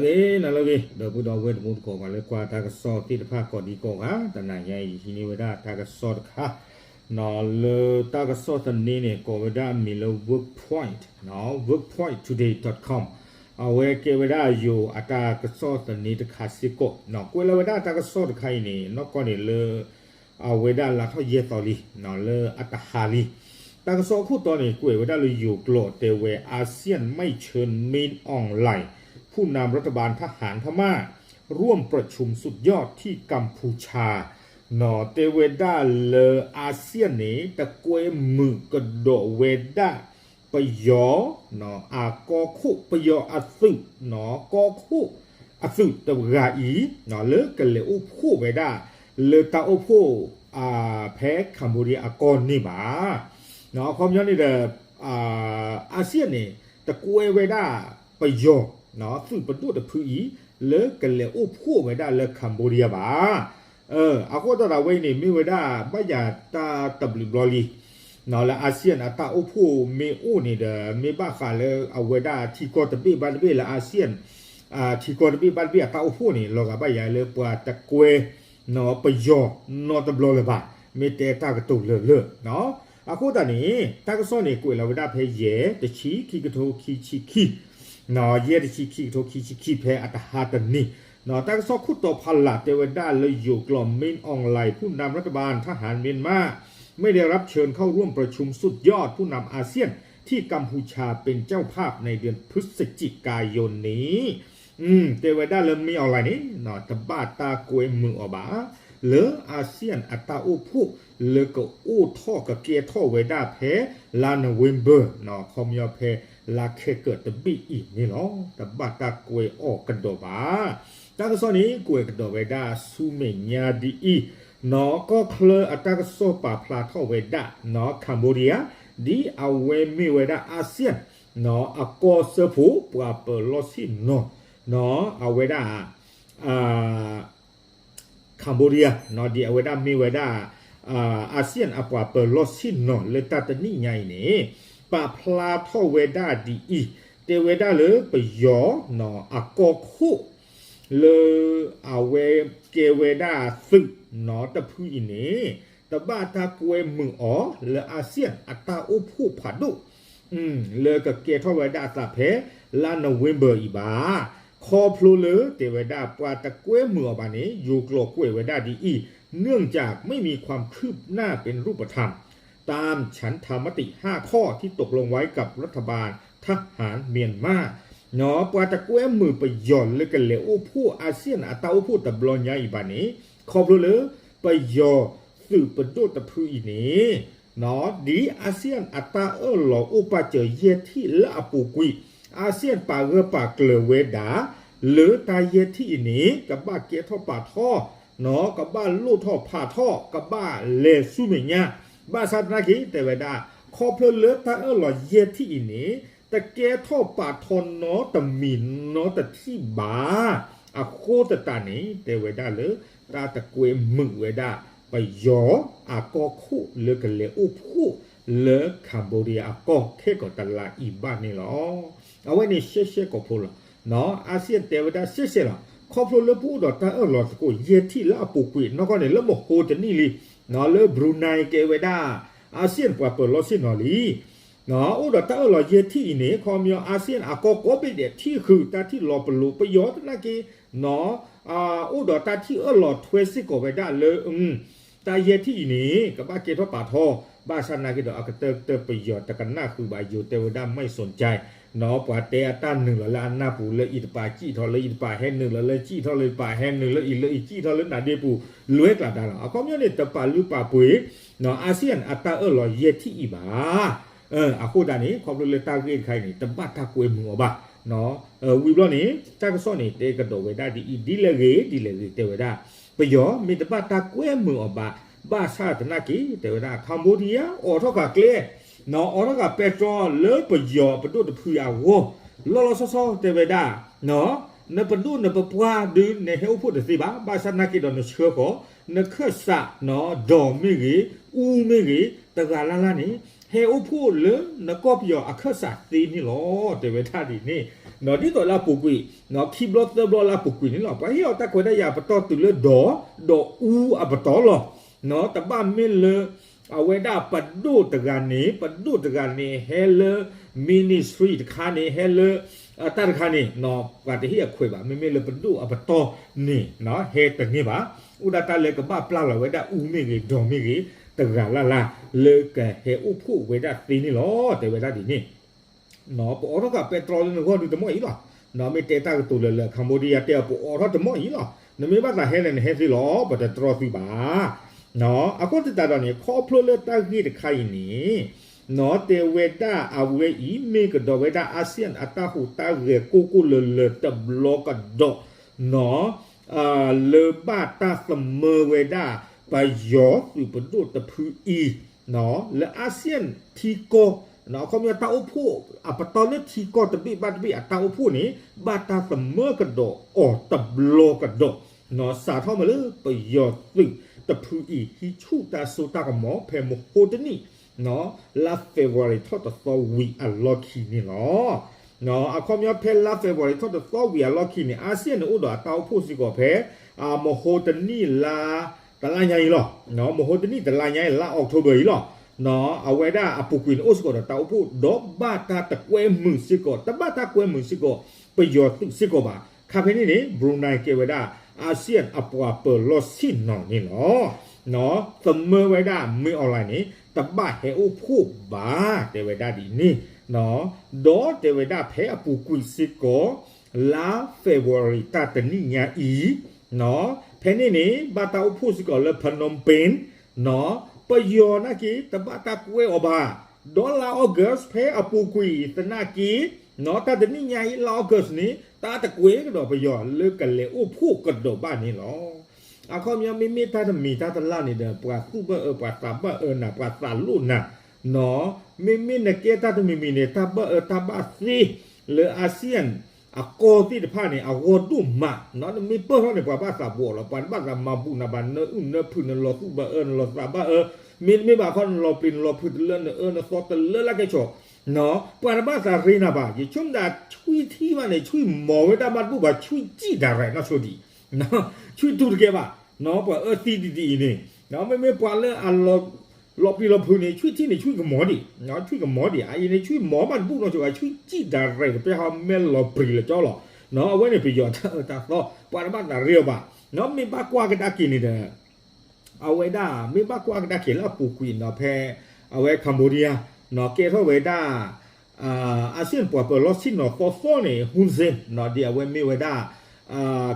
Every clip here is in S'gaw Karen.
ဂ့ၤနၤလၢအဂ့ၤ ဒီပုၢ်ဒီဝဲၢ်တံၤသကိး ပှၤလၢကွၢ်တၢ်ကစီၣ်သ့ၣ်တဖၣ်ကိးဒံကိးဂၤ, တနၤညါအံၤ ယဟံးန့ၢ်ဝဲဒၣ်တၢ်ကစီၣ်တခါ လၢတၢ်ကစီၣ်သန့န့ၣ် ကိးဝဲဒၣ်အမံၤလၢ workpoint, workpoint today dot com, အဝဲကဲဝဲဒၣ်ယိၤအတၢ်ကစီၣ်သန့တခါစ့ၢ်ကီး, ကွဲးလီၤဝဲဒၣ်တၢ်ကစီၣ်တခါအံၤန့ၣ် နီၢ်ကီၢ်န့ၣ်လၢ အဝဲဒၣ်လါထီၣ်ယဲၢ်သီလံ, လၢအတဟါလံ. တၢ်ကစီၣ်အခိၣ်တီန့ၣ် ကွဲးဝဲဒၣ်လၢယိၤကျိာ်တဲဝဲ ASEAN ไม่เชิญ Min Aung Hlaing ผู้นำรัฐบาลทหารพม่า ร่วมประชุมสุดยอดที่กัมพูชา တဲဝဲဒၣ်လၢ ASEAN န့ၣ် တကွဲမုာ်ကဒီးဝဲဒၣ် ပယီၤ အကီၢ်ခိၣ် ပယီၤအသုး ကီၢ်ခိၣ်အသုးတဂၤအံၤ လၢကလဲၤအိၣ်ဖှိၣ်ဝဲဒၣ် လၢတၢ်အိၣ်ဖှိၣ် ဖဲ Cambodia အကီၢ်န့ၣ်ဘၣ်. အခီပညီန့ၣ်ဒီး ASEAN န့ၣ် တကွဲဝဲဒၣ်ပယီၤ သုးပဒိၣ်တဖုအံၤ လၢကလဲၤအိၣ်ဖှိၣ်ဝဲဒၣ်လၢ Cambodia ဘၣ်. အဃိသတးဒီး အဝဲအံၤန့ၣ် မ့ၢ်ဝဲဒၣ်ဘၣ်ယၤတၢ်တဘျုးဘျီလံ လၢ ASEAN အတၢ်အိၣ်ဖှိၣ်မ့ၢ်အိၣ်န့ၣ်ဒီး မ့ၢ်ဘၣ်ဃးလၢအဝဲဒၣ်ထံကီၢ်တဘ့ၣ်ဘၣ်တဘ့ၣ်လၢ ASEAN ထံကီၢ်တဘ့ၣ်ဘၣ်တဘ့ၣ်အတၢ်အိၣ်ဖှိၣ်န့ၣ် လီၤဂာ်ဘၣ်ယၤလၢပှၤတကွဲ နီတဘျီလၢၤဘၣ်, မ့ၢ်တဲတၢ်ကတိၤလၢာ်လၢာ်. အဃိသတးန့ၣ် တၢ်ကစီၣ်န့ၣ် ကွဲးလီၤဝဲဒၣ်ဖဲယဲၢ်တဆံ ခံကထိခံဆံခံ, ယဲၢ်တဆံခံကထိခံဆံခံ ဖဲအတဟါတနံၤ, တၢ်ကစီၣ်ခိၣ်တီဖီလာ်တဲဝဲဒၣ်လၢယိၤကျိာ် Min Aung Hlaing ผู้นำรัฐบาลทหารเมียนมา ไม่ได้รับเชิญเข้าร่วมประชุมสุดยอดผู้นำอาเซียนที่กัมพูชาเป็นเจ้าภาพในเดือนพฤศจิกายนนี้ တဲဝဲဒၣ်လၢ Min Aung Hlaing န့ၣ် တဘၣ်တၢ်ကွဲမုာ်အီၤဘၣ် လၢ ASEAN အတၢ်အိၣ်ဖှိၣ် လၢကအိၣ်ထီၣ်ကကဲထီၣ်ဝဲဒၣ်ဖဲ လါ November ခီပညီဖဲလါခဲကၢးတဘ့ၣ်အံၤန့ၣ်လီၤ. တဘၣ်တၢ်ကွဲအီၤကဒီးဘၣ်. တၢ်ကစီၣ်န့ၣ် ကွဲးကဒီးဝဲဒၣ်ဆူမဲာ်ညါဒ်အံၤ, ကီၢ်ချၢအတၢ်ကစီၣ်ပာ်ဖျါထီၣ်ဝဲဒၣ် Cambodia ဒ်အဝဲမ့ၢ်ဝဲဒၣ် ASEAN အကီၢ်စၢဖှိၣ်ပှၤပၢၤလီၢ်ဆ့ၣ်နီၤ အဝဲဒၣ် Cambodia ဒ်အဝဲဒၣ်မ့ၢ်ဝဲဒၣ် ASEAN အပှၤပၢၤလီၢ်ဆ့ၣ်နီၤလၢတၢ်တနံၣ်ညါအံၤန့ၣ် ပာ်ဖျါထီၣ်ဝဲဒၣ်ဒ်အံၤ, တဲဝဲဒၣ်လၢပယီၤ အကီၢ်ခိၣ် လၢအဝဲကဲဝဲဒၣ်သုးနီတဖုအံၤန့ၣ် တဘၣ်တၢ်ကွဲမုာ်အီၤလၢ ASEAN အတၢ်အိၣ်ဖှိၣ်ဖးဒိၣ် လၢကကဲထီၣ်ဝဲဒၣ်အသးဖဲလါ November အံၤဘၣ်. ခီဖျိလၢတဲဝဲဒၣ်ပှၤတကွဲမုာ်အီၤဘၣ်န့ၣ် ယိၤကျိာ်ကွဲးဝဲဒၣ်ဒ်အံၤ, เนื่องจากไม่มีความคืบหน้าเป็นรูปธรรม ตามฉันทามติห้าข้อที่ตกลงไว้กับรัฐบาลทหารเมียนมา ပှၤတကွဲမုာ်ပယီၤလၢကလဲၤအိၣ်ဖှိၣ် ASEAN အတၢ်အိၣ်ဖှိၣ်တဘျီညါအံၤဘၣ်န့ၣ် ခီဖျိလၢပယီၤသုးပဒိၣ်တဖုအံၤန့ၣ် ဒ် ASEAN အတၢ်အၢၣ်လီၤအိၣ်ပာ်စၢၤယဲၢ်ထံၣ်လၢအပူၤကွံာ် ASEAN ပာ်ဂၢၢ်ပာ်ကျၢၤဝဲဒၣ် လၢတၢ်ယဲၢ်ထံၣ်အံၤန့ၣ် ကဘၣ်ကဲထီၣ်ပာ်ထီၣ် ကဘၣ်လိၣ်ထီၣ်ဖးထီၣ် ကဘၣ်လဲၤဆူမဲာ်ညါ, ဘၣ်ဆၣ်သနာ်က့ တဲဝဲဒၣ် ခီဖျိလၢတၢ်အၢၣ်လီၤယဲၢ်ထံၣ်အံၤန့ၣ် တကဲထီၣ်ပာ်ထီၣ်နီတမံၤနီတထံၣ်ဘၣ်. အဃိသတးန့ၣ် တဲဝဲဒၣ်လၢ တၢ်တကွဲမုာ်ဝဲဒၣ် ပယီၤအကီၢ်ခိၣ်လၢကလဲၤအိၣ်ဖှိၣ်လၢ Cambodia အကီၢ်ခဲကီးတလါအံၤဘၣ်န့ၣ်လီၤ. အဝဲန့ၣ်ရှဲရှဲကိာ်ဖိလီၤ. ASEAN တဲဝဲဒၣ်ရှဲရှဲလီၤ. ခီဖျိလၢပအိၣ်ဒီးတၢ်အၢၣ်လီၤသကိးယဲၢ်ထံၣ်လၢအပူၤကွံာ်နီၢ်ကီၢ်န့ၣ် လၢမဟိတနံၣ်လံ လၢ Brunei ကဲဝဲဒၣ် ASEAN ပှၤပၢၤလီၢ်ဆ့ၣ်နီၤလံ အိၣ်ဒီးတၢ်အၢၣ်လီၤယဲၢ်ထံၣ်အံၤန့ၣ် ခီပညီ ASEAN အကီၢ်ကိးဘ့ၣ်ဒဲး ထံၣ်ဃုာ်တၢ်ထံၣ်လီၤပလိာ်ပယီၤသနာ်က့ အိၣ်ဒီးတၢ်ထံၣ်အၢၣ်လီၤထွဲစ့ၢ်ကီးဝဲဒၣ်လၢ တၢ်ယဲၢ်ထံၣ်အံၤန့ၣ် ကဘၣ်ကဲထီၣ်ပာ်ထီၣ် ဘၣ်ဆၣ်သနာ်က့ဒီး အကတၢၢ်ကတၢၢ်ပယီၤတကနၣ်ဃုာ်ဘၣ် ယိၤတဲဝဲဒၣ် ไม่สนใจ ပှၤတဲအတၢ်နုာ်လီၤလၢအနၢ်ပူၤ လၢအံၤတပၤစံၣ်ထီၣ်လၢအံၤတပၤ ဟဲနုာ်လီၤလၢစံၣ်ထီၣ်လၢတပၤ ဟဲနုာ်လၢအံၤလၢအံၤစံၣ်ထီၣ်လၢနၤဒ့ပူၤ လွဲကျးဒါလီၤ. အခီပညီန့ၣ် တပာ်လုၢ်ပာ်ပှ့ၤ ASEAN အတၢ်အၢၣ်လီၤယဲၢ်ထံၣ်အံၤဘၣ်. အဃိသတးန့ၣ် ခီဖျိလၢတၢ်ဂ့ၢ်တခါအံၤန့ၣ် တဘၣ်တၢ်ကွဲမုာ်အီၤဘၣ်. ဝံၤဘျီန့ၣ် တၢ်ကစီၣ်န့ၣ် တဲကဒီးဝဲဒၣ်ဒ်အံၤ ဒ်လဲၣ်ဂ့ၤ ဒ်လဲၣ်ဂ့ၤ တဲဝဲဒၣ် ပယီၤမ့ၢ်တဘၣ်တၢ်ကွဲမုာ်အီၤဘၣ် ဘၣ်ဆၣ်သနာ်က့ တဲဝဲဒၣ် Cambodia အိးထီၣ်ဃာ်ကျဲ အိးထီၣ်ဃာ်ပဲတြီလၢပယီၤပဒိၣ်တဖုအဂီၢ် လီၤလီၤဆီဆီတဲဝဲဒၣ် နပဒိၣ်နပပှၢ်ဒုးနဟဲအိၣ်ဖှိၣ်တသ့ဘၣ် ဘၣ်ဆၣ်သနာ်က့ဒီးနဆှၢဃီၤ နခၢၣ်စး ဒီးမ့ၢ်ဂ့ၤ အူမ့ၢ်ဂ့ၤ တဂၤလၢ်လၢ်န့ၣ် ဟဲအိၣ်ဖှိၣ်လၢနကီၢ်ပယီၤအခၢၣ်စးသ့န့ၣ်လီၤ တဲဝဲဒၣ်ဒ်န့ၣ် ဒ်သိးလၢအပူၤကွံာ်, ခံဘျီသၢဘျီလၢအပူၤကွံာ်န့ၣ်လီၤ. ပှၤဟ့ၣ်အီၤတၢ်ခွဲးတၢ်ယာ်အပတီၢ်တုၤလၢဒီး, ဒီးအူအပတီၢ်လီၤ. တဘၣ်မ့ၢ်လၢ အဝဲဒၣ်ပဒိၣ်တဂၤန့ၣ်, ပဒိၣ်တဂၤန့ၣ် ဟဲလၢ ministry တခါန့ၣ်, ဟဲလၢ တၢ်တခါန့ၣ် ပှၤတဟ့ၣ်အခွဲးဘၣ်. မ့မ့ၢ်လၢပဒိၣ်အပတီၢ်န့ၣ် ဟဲတန့ၢ်ဘၣ်. အိၣ်ဒၣ်တၢ်လၢကဘၣ်ပျၢ်လီၤဝဲဒၣ်အူမ့ၢ်ဂ့ၤ, ဒီးမ့ၢ်ဂ့ၤ, တဂၤလၢ်လၢ် လၢကဟဲအိၣ်ဖှိၣ်ဝဲဒၣ်သ့န့ၣ်လီၤ. တဲဝဲဒၣ်ဒ်န့ၣ် ပအိးထီၣ်ဃာ်ပဲတြီလၢနဂီၢ်ဒုတမီၢ်အံၤလီၤ. မ့ၢ်တဲတၢ်ကတိၤလၢလၢ Cambodia တဲအီၤ ပအိးထီၣ်တမီၢ်အံၤလီၤ. နမ့ၢ်ဘၣ်သးဟဲန့ၣ် နဟဲသ့လီၤ, ပတတြီသုဘၣ်. အဃိသတးဒီးန့ၣ် ခီဖျိလၢတၢ်ဂ့ၢ်တခါအံၤန့ၣ်, တဲဝဲဒၣ်အဝဲအံၤ မ့ၢ်ကဒီးဝဲဒၣ် ASEAN အတၢ်ဟူးတၢ်ဂဲၤကိၢ်ကိၢ်လၢၤလၢၤတဘျီကဒီး လၢဘၣ်တၢ်သမၢဝဲဒၣ် ပယီၤသုးပဒိၣ်တဖုအံၤ လၢ ASEAN ထံကီၢ်, အခီပညီတၢ်အိၣ်ဖှိၣ်အပတီၢ်လၢထံကီၢ်တဘ့ၣ်ဘၣ်တဘ့ၣ်အတၢ်အိၣ်ဖှိၣ်န့ၣ် ဘၣ်တၢ်သမၢကဒီးအီၤတဘျီကဒီး, စးထီၣ်မ့ၢ်လၢပယီၤသုးတဖုအံၤ ဟံးဆူၣ်တၢ်စိတၢ်ကမီၤ ဖဲမဟိတနံၣ် လါ February ထီၣ်တသီဝံၤအလီၢ်ခံန့ၣ်လီၤ. အခီပညီဖဲလါ February ထီၣ်တသီဝံၤအလီၢ်ခံန့ၣ် ASEAN န့ၣ်အိၣ်ဒီးအတၢ်အိၣ်ဖှိၣ်စ့ၢ်ကီးဖဲ မဟိတနံၣ်လါ တလါညါအံၤလီၤ. မဟိတနံၣ်တလါညါအံၤ လါ October အံၤလီၤ. အဝဲဒၣ်အပူၤကွံာ်န့ၣ် အိၣ်စ့ၢ်ကီးဒီးတၢ်အိၣ်ဖှိၣ် ဒီးဘၣ်တၢ်တကွဲမုာ်စ့ၢ်ကီး, တဘၣ်တၢ်ကွဲမုာ်စ့ၢ်ကီး ပယီၤသုးစ့ၢ်ကီးဘၣ်. ခါဖဲန့ၣ်န့ၣ် Brunei ကဲဝဲဒၣ် ASEAN အပှၤပၢၤလီၢ်ဆ့ၣ်နီၤန့ၣ်လီၤ. သမၢဝဲဒၣ် မင်းအောင်လှိုင် န့ၣ် တဘၣ်ဟဲအိၣ်ဖှိၣ်ဘၣ် တဲဝဲဒၣ်ဒ်န့ၣ်, ဒီးတဲဝဲဒၣ်ဖဲအပူၤကွံာ်စ့ၢ်ကီး လါ February တၢ်တနံၣ်ညါအံၤ, ဖဲန့ၣ်န့ၣ် ဘၣ်တၢ်အိၣ်ဖှိၣ်စ့ၢ်ကီးလၢ Phnom Penh, ပယီၤနာ်က့ တဘၣ်တၢ်ကွဲအီၤဘၣ်. ဒီးလါ August ဖဲအပူၤကွံာ်သနာ်က့, တၢ်တနံၣ်ညါအံၤ လါ August န့ၣ် တၢ်တကွဲကဒီးပယီၤလၢကလဲၤအိၣ်ဖှိၣ်ကဒီးဘၣ်န့ၣ်လီၤ. အခီပညီ မ့မ့ၢ်တၢ်တမံၤတၢ်တလၢ်န့ၣ်ဒီး ပှၤသူၣ်ဘၣ်အၢ ပှၤသးဘၣ်အၢနၤ ပှၤသးလိၣ်နၤ, မ့မ့ၢ်နကဲတၢ်တမံၤမံၤန့ၣ် တၢ်ဘၣ်အၢတၢ်ဘၣ်သ့လၢ ASEAN အကီၢ်သ့ၣ်တဖၣ်န့ၣ် အဂီၢ်ဒိၣ်မး, နမ့ၢ်ပၢၢ်ထီၣ်န့ၣ် ပှၤဘၣ်သးဘှီးလီၤ, ပှၤတဘၣ်သးမၤဘူၣ်နၤဘၣ်, နအုၣ်နဖုး နလီၤသူၣ်ဘၣ်အၢ နလီၤသးဘၣ်အၢ, မ့တမ့ၢ်ဘၣ်ခီ နလီၤပျံၤ နလီၤဖုးတလၢ နအၢနသီတလၢလၢကဲဆိး ပှၤတဘၣ်သးရ့နၤဘၣ်. ယဆိကမိၣ်ဒၣ် ဆွံထံၣ်ဘၣ်န့ၣ် ဆွံမီၤဝဲဒၣ်ဘၣ်တဘူၣ်ဘၣ်, ဆွံစံၣ်ဒၣ်ရဲၣ်နီၢ်ဆိဒံး, ဆွံတူၢ်တကဲဘၣ်, ပှၤအၢသံဒံးဒ်အံၤန့ၣ်, မ့မ့ၢ်ပှၤလၢအလီၤ လီၤပျံၤလီၤဖုးန့ၣ် ဆွံထံၣ်န့ၣ် ဆွံကမီၤဒံး, ဆွံကမီၤဒံး, အအံၤန့ၣ် ဆွံမီၤဘၣ်တဘူၣ်နီၢ်ဆိ, ဆွံစံၣ်ဒၣ်ရဲၣ်ကပျဲဟီ မဲာ်လီၤပျံၤလၢကၠီလီၤ. အဝဲန့ၣ်ပယီၤတၢ်အၢတၢ်သီ ပှၤတဘၣ်သးရ့အီၤဘၣ်. မ့ၢ်ဘၣ်ကွၢ်ကဒါက့ၤန့ၣ်ဒီး အဝဲဒၣ် မ့ၢ်ဘၣ်ကွၢ်ကဒါက့ၤလၢအပူၤကွံာ်နီၤ ဖဲ အဝဲ Cambodia နီၤ ကဲထီၣ်ဝဲဒၣ် အၣ်စံၣ်ပှၤပၢၤလီၢ်ဆ့ၣ်နီၤသီသီန့ၣ် Hun Sen နီၤ ဒ်အဝဲမ့ၢ်ဝဲဒၣ်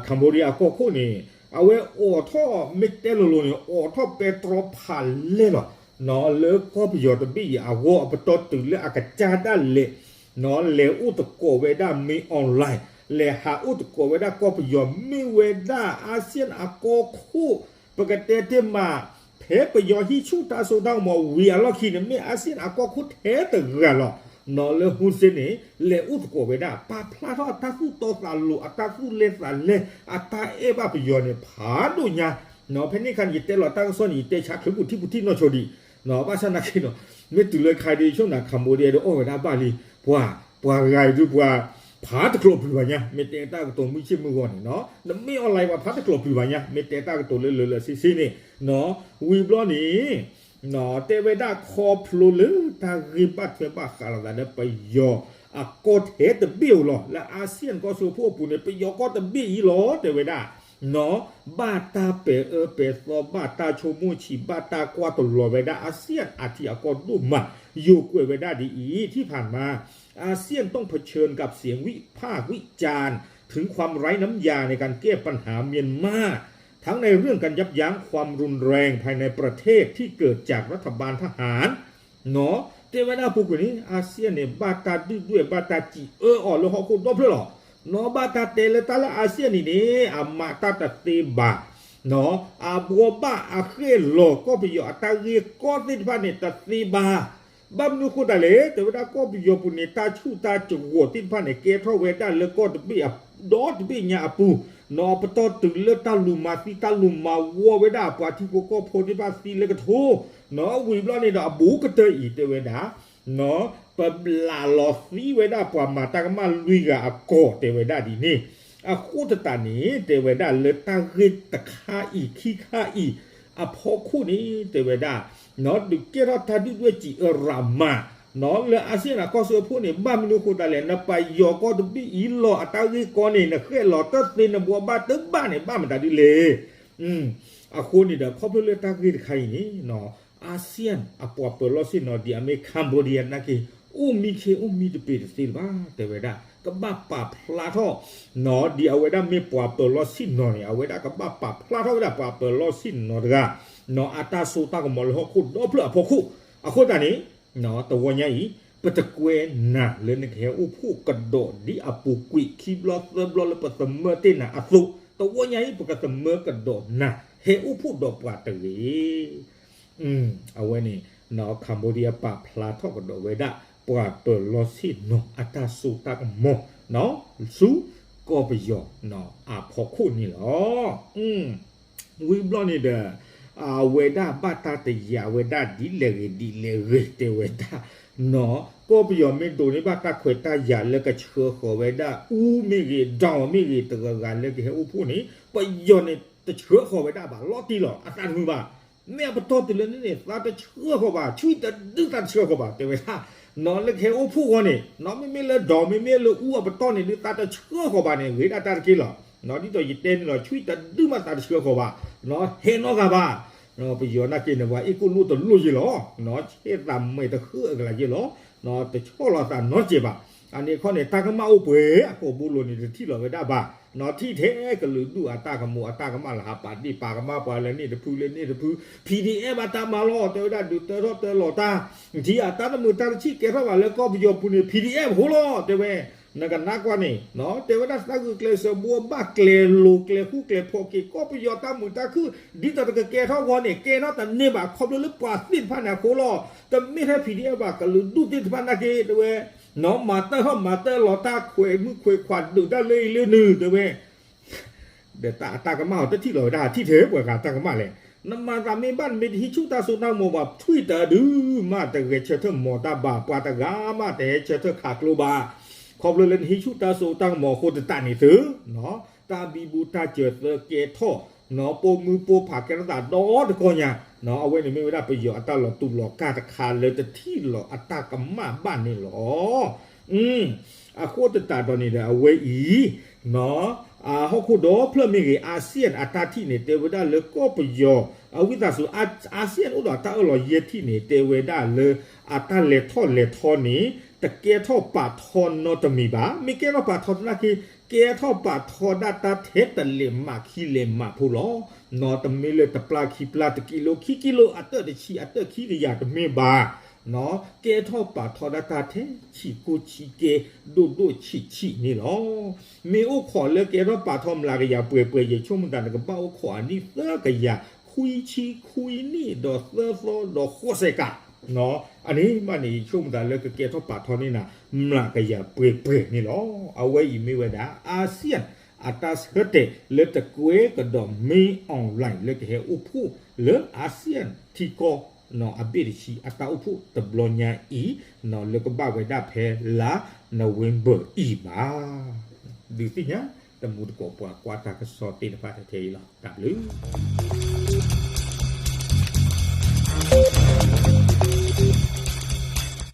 Cambodia အကီၢ်ခိၣ်န့ၣ် အဝဲအိးထီၣ်မ့ၢ်တဲလိၤလိၤန့ၣ် အိးထီၣ်ပဲတြီဖးလဲၢ်လီၤ. လၢကီၢ်ပယီၤတဘ့ၣ်အံၤအဂီၢ် အပတီၢ်တုၤလၢအကစၢ်ဒၣ်လဲာ် လဲၤအိၣ်သကိးဝဲဒၣ် မင်းအောင်လှိုင် လဲၤဟးအိၣ်သကိးဝဲဒၣ်ကီၢ်ပယီၤ မ့ၢ်ဝဲဒၣ် အၣ်စံၣ် အကီၢ်ခိၣ် ပကတဲတ့ၢ်မး ဖဲပယီၤဟံးဆူၣ်တၢ်စိတၢ်ကမီၤဝံၤအလီၢ်ခံန့ၣ် မ့ၢ်အၣ်စံၣ် အကီၢ်ခိၣ်ထဲတဂၤလီၤ. နီၤ လၢ Hun Sen န့ၣ် လဲၤအိၣ်သကိးဝဲဒၣ် ပာ်ဖျါထီၣ်အတၢ်သူၣ်တီသးလိၤ အတၢ်သူၣ်လဲၤသးလဲၤ အတၢ်အဲၣ်ဘၣ်ပယီၤန့ၣ် ဖးဒိၣ်ညါ. နီၤ ဖဲန့ၣ်အခါန့ၣ် ယတဲလီၤတၢ်ကစီၣ်န့ၣ် ယတဲဆါချုးပူၤထံပူၤထံနီၢ်ဆိဒံး. ဘၣ်ဆၣ်နာ်က့နီၤ မ့ၢ်တုၤလၢခါဒ်ဆိနၤ Cambodia ဒီးအီၣ်ဝဲဒၣ်ဘၣ်လံ ပှၤ ပှၤဂၤအံၤဒုးပှၤ ဖးတကျိးပျုၤဘၣ်ညါ မ့ၢ်တဲတၢ်ကတိၤမုၢ်ဆ့ၣ်မုၢ်ဂီၤန့ၣ်နီၤ နမ့ၢ် online ပှၤဖးတကျိးပျုၤဘၣ်ညါ မ့ၢ်တဲတၢ်ကတိၤလၢလၢလၢဆ့ဆ့န့ၣ်နီၤ ဝံၤဘျီန့ၣ် တဲဝဲဒၣ်ခီဖျိလၢတၢ်ဂ့ၢ်ဘၣ်ထွဲဘၣ်ဃးလိာ်သးလၢပယီၤ အကီၢ်ထဲတဘ့ၣ်ဧိၤလီၤ လၢအၣ်စံၣ်ကီၢ်စၢဖှိၣ်အပူၤန့ၣ် ပယီၤကီၢ်တဘ့ၣ်အံၤလီၤ တဲဝဲဒၣ် နီၤ ဘၣ်တၢ်ပဲာ်အၢပဲာ်သီ ဘၣ်တၢ်ဆိကမိၣ်ဆံး ဘၣ်တၢ်ကွၢ်တလီၤဝဲဒၣ် အၣ်စံၣ်အထံအကီၢ်ဒိၣ်မး ယိၤကွဲးဝဲဒၣ်ဒ်အံၤ ที่ผ่านมา อาเซียนต้องเผชิญกับเสียงวิพากษ์วิจารณ์ถึงความไร้น้ำยาในการแก้ปัญหาเมียนมา ทั้งในเรื่องการยับยั้งความรุนแรงภายในประเทศที่เกิดจากรัฐบาลทหาร နီၤ တဲဝဲဒၣ်အပူၤကွံာ်န့ၣ် အၣ်စံၣ်န့ၣ် ဘၣ်တၢ်ဒုၣ်ဒွဲၣ် ဘၣ်တၢ်စံးအၢအီၤလၢဟီၣ်ခိၣ်ဒီဖျၢၣ်လီၤ. နီၤ ဘၣ်တၢ်တဲလၢတၢ်လၢအၣ်စံၣ်န့ၣ်န့ၣ် အမၤတၢ်တသ့ဘၣ်. နီၤ အဘှီဘၣ်အဃဲၣ်လီၤ ကီၢ်ပယီၤအတၢ်ဂ့ၢ်ကီသ့ၣ်တဖၣ်န့ၣ် တသ့ဘၣ်. ဘၣ်မနုၤဃိသတးလဲၣ် တဲဝဲဒၣ်ကီၢ်ပယီၤပူၤန့ၣ် တၢ်ဆူၣ်တၢ်ကဝီၤသ့ၣ်တဖၣ်န့ၣ် ကဲထီၣ်ဝဲဒၣ်လၢကီၢ်တဘ့ၣ်အဒီတဘ့ၣ်ညါအပူၤ နီၤ ပတီၢ်တုၤလၢတၢ်လူၤမၤသံ တၢ်လူၤမၤဝီဝဲဒၣ် ပှၤထံဖိကီၢ်ဖိသ့ၣ်တဖၣ်သံလၢကထိ နီၤ ဝံၤဘျီန့ၣ်ဒီး အဘူးကတၢၢ်အံၤ တဲဝဲဒၣ် ပဘျးလီၤသံဝဲဒၣ်ပှၤမၤတၢ်ကမၣ်လွံၢ်ဂၤအကိာ် တဲဝဲဒၣ်ဒ်န့ၣ်. အဃိသတးန့ၣ် တဲဝဲဒၣ်လၢတၢ်ဂ့ၢ်တခါအံၤခံခါအံၤအဖီခိၣ်န့ၣ် တဲဝဲဒၣ် ဒုးကဲထီၣ်တၢ်ဒုၣ်ဒွဲၣ်စံးအရးမး လၢ ASEAN အကီၢ်စၢဖှိၣ်န့ၣ် ဘၣ်မနုၤအဃိသတးလဲၣ် နပယီၤကီၢ်တဘ့ၣ်အံၤလီၤအတၢ်ဂ့ၢ်ကီန့ၣ် နဃဲၣ်လီၤတၢ်သ့နဘှီဘၣ်တဘၣ်န့ၣ် ဘၣ်မတၤဒ်လဲၣ်. အဃိန့ၣ်ဒီး ခီဖျိလၢတၢ်ဂ့ၢ်တခါအံၤန့ၣ် ASEAN အပှၤပၢၤလီၢ်ဆ့ၣ်နီၤ ဒ်အမ့ၢ် Cambodia နာ်က့ အိၣ်မံခ့အိၣ်မံတပ့ၤတသ့လၢၤဘၣ် တဲဝဲဒၣ် ကဘၣ်ပာ်ဖျါထီၣ် ဒ်အဝဲဒၣ်မ့ၢ်ပှၤပၢၤလီၢ်ဆ့ၣ်နီၤန့ၣ် အဝဲဒၣ်ကဘၣ်ပာ်ဖျါထီၣ်ဝဲဒၣ်ပှၤပၢၤလီၢ်ဆ့ၣ်နီၤတဂၤ အတၢ်စိတၢ်ကမီၤလၢဟီၣ်ခိၣ်ဒီဖျၢၣ်အဖီခိၣ်. အဃိသတးန့ၣ် တဝီညါအံၤ ပတကွဲနၤလၢနကဟဲအိၣ်ဖှိၣ်ကဒီးဒ်အပူၤကွံာ်ခံဘျီသၢဘျီလၢပသမၢတ့ၢ်နၤအသိး တဝီညါအံၤ ပကသမၢကဒီးနၤ ဟဲအိၣ်ဖှိၣ်ဒီးပှၤတဂ့ၤ. အဝဲန့ၣ် Cambodia ပာ်ဖျါထီၣ်ကဒီးဝဲဒၣ် ပှၤပၢၤလီၢ်ဆ့ၣ်နီၤအတၢ်စိတၢ်ကမီၤ ဆူကီၢ်ပယီၤအဖီခိၣ်န့ၣ်လီၤ. ဝံၤဘျီန့ၣ်ဒီး အဝဲဒၣ်ဘၣ်တၢ်တယာ်ဝဲဒၣ်ဒ်လဲၣ်ဂ့ၤဒ်လဲၣ်ဂ့ၤ တဲဝဲဒၣ် ကီၢ်ပယီၤမ့ၢ်ဒိးန့ၢ်ဘၣ်တၢ်ခွဲးတၢ်ယာ်လၢကဆှၢဃီၤဝဲဒၣ်အူမ့ၢ်ဂ့ၤ ဒီမ့ၢ်ဂ့ၤ တဂၤဂၤလၢကဟဲအိၣ်ဖှိၣ်န့ၣ် ပယီၤန့ၣ်တဆှၢဃီၤဝဲဒၣ်ဘၣ် လီၤတံၢ်လီၤ အသးတမုာ်ဘၣ်. မ့ၢ်အပတီၢ်တုၤလၢန့ၣ်န့ၣ် သးတဆှၢဃီၤဘၣ် ဆွံတဒုသးတဆှၢဃီၤဘၣ် တဲဝဲဒၣ် လၢကဟဲအိၣ်ဖှိၣ်ဃီန့ၣ် မ့မ့ၢ်လၢဒီမ့မ့ၢ်လၢအူအပတီၢ်န့ၣ်ဒုးသးတဆှၢဃီၤဘၣ်န့ၣ် ဂ့ၤဒၣ်တၢ်တက့ၢ်လီၤ. ဒ်သိးယတဲန့ၣ်လီၤ ဆွံတဒုမးသးတဆှၢဃီၤဘၣ် ဟဲနီတဂၤဘၣ်. ပယီၤနာ်က့န့ၣ် ပှၤအ့ၣ်ကိၣ်လိၣ်တလိၣ်ယ့ၢ်လီၤ ဆဲးသးမဲာ်တဃၢအကလးယ့ၢ်လီၤ တဆီၣ်လီၤသးနီတစဲးဘၣ်. အန့ၣ်အခီန့ၣ် တၢ်ကမၣ်အိၣ်ပှဲၤအကိာ်ဘိလိၤန့ၣ် တထံၣ်လီၤဝဲဒၣ်ဘၣ်. ထံၣ်ထဲကလုာ်ဒူၣ်အတၢ်ကမူၤအတၢ်ကမၣ်လၢဟးပာ်ဒ့ၣ်ပာ်ကမၣ်ပှၤလၢန့ၣ်တဖုလၢန့ၣ်တဖု PDF ဘၣ်တၢ်မၤလီၤ တဲဝဲဒၣ်ဒုးတၢထီၣ်တၢလီၤတၢ် ထံၣ်အတၢ်တမုာ်တၢ်တဆံးကဲထီၣ်ဘၣ်လၢကီၢ်ပယီၤပူၤန့ၣ် PDF ဖိလီၤ တဲဝဲ နကနၣ်ကွၢ်န့ၣ် တဲဝဲဒၣ်သးဂုာ်ကျဲးစၢးဘိးဘၣ်ကျဲၤလိၤကျဲၤဃူကျဲၤဖိးက့ၤ ကီၢ်ပယီၤတၢ်မုာ်တၢ်ခုၣ် ဒ်သိးတကကဲထီၣ်ဂီၢ်န့ၣ် ကဲထီၣ်တန့ၢ်ဘၣ် ခီဖျိလၢပှၤသ့ၣ်တဖၣ်န့ၣ်အဃိလီၤ. တမ့ၢ်ထဲ PDF ဘၣ် ကလုာ်ဒူၣ်သ့ၣ်တဖၣ်နာ်က့ တဲဝဲ မၤတၢ်ထီၣ်မၤတၢ်လီၤတၢ်ခွဲးမုၣ်ခွဲးခွးဒုးတၢ်လၢအံၤလၢနုၤ တဲဝဲ ဒီးတၢ်အတၢ်ကမၣ်အီၤတထံၣ်လီၤဝဲဒၣ် ထံၣ်ထဲပှၤဂၤတၢ်ကမၣ်လဲၣ်. နမၤသးမ့ၢ်ဘၣ်နမ့ၢ်တဟံးဆူၣ်တၢ်စိတၢ်ကမီၤဘၣ် ထွံၣ်တၢ်ဒုးမးတဂဲၤဆၢထၢၣ်မီၤတၢ်ဘၣ် ပှၤတဂၤမးတဟဲဆၢထၢၣ်ခးကျိဘၣ်. ခီဖျိလၢနဟံးဆူၣ်တၢ်စိတၢ်ကမီၤအဃိသတးန့ၣ်သု တၢ်ဘံဘူတၢ်စၢၤသၢကဲထီၣ် ပိာ်မုၣ်ပိာ်ဖးကဲထီၣ်သးဒီတကီၢ်ညါ အဝဲန့ၣ်မ့ၢ်ဝဲဒၣ်ပယီၤအတၢ်လီၤတူာ်လီၤကာ်တခါလၢတထံၣ်လီၤအတၢ်ကမၣ်ဘၣ်န့ၣ်လီၤ. အဃိသတးဒီးန့ၣ်ဒီးအဝဲအံၤ ဟီၣ်ခိၣ်ဒီဖျၢၣ်မ့ၢ်ဂ့ၤ ASEAN အတၢ်ထံၣ်န့ၣ် တဲဝဲဒၣ်လၢကီၢ်ပယီၤ အဝံသးစူၤ ASEAN အိၣ်ဒီးအတၢ်အၢၣ်လီၤယဲၢ်ထံၣ်န့ၣ် တဲဝဲဒၣ်လၢ အတၢ်လဲၤထီၣ်လဲၤထီန့ၣ် တကဲထီၣ်ပာ်ထီနီတမံၤဘၣ်. မ့ၢ်ကဲထီၣ်ပာ်ထီသနာ်က့ ကဲထီၣ်ပာ်ထီဒၣ်တၢ်ထဲတလဲးမးခံလဲးမးဖိလီၤ. တမ့ၢ်လၢတပျၢ်ခံပျၢ်တကံလိခံကံလိအတၢၢ်တဆံအတၢၢ်ခံကယၤတမ့ၢ်ဘၣ် ကဲထီၣ်ပာ်ထီဒၣ်တၢ်ထဲဆံးကိၢ်ဆံးကဲ ဒိၣ်ဒိၣ်ဆံးဆံးန့ၣ်လီၤ. မ့ၢ်အိၣ်ခိးလၢကဲထီၣ်ပာ်ထီမျးကယၤပှဲၤပှဲၤ ယဆိကမိၣ်သးနကဘၣ်အိၣ်ခိးအနံၣ်သၢကယၤ ခွံဆံခွံနံၣ်ဒီးသၢသီဒီးဃိးဆဲးကး အန့ၣ်မးန့ၣ် ယဆိကမိၣ်သးလၢကကဲထီၣ်ပာ်ထီန့ၢ်နၤ မျးကယၤပှဲၤပှဲၤန့ၣ်လီၤ. အဝဲအံၤမ့ၢ်ဝဲဒၣ် ASEAN အတၢ်ဆၢတဲာ်လၢတကွဲကဒီး Min Aung Hlaing လၢကဟဲအိၣ်ဖှိၣ်လၢ ASEAN ထံကီၢ် အဘ့ၣ်တဆံအတၢ်အိၣ်ဖှိၣ်တဘျီညါအံၤ လၢကဘၣ်ဝဲဒၣ်ဖဲလါ November အံၤဘၣ်. ဒုးသ့ၣ်ညါ တမူတကိးပှၤကွၢ်တၢ်ကစီၣ်သ့ၣ်တဖၣ်ထဲအံၤလီၤ. တၢ်ဘျုး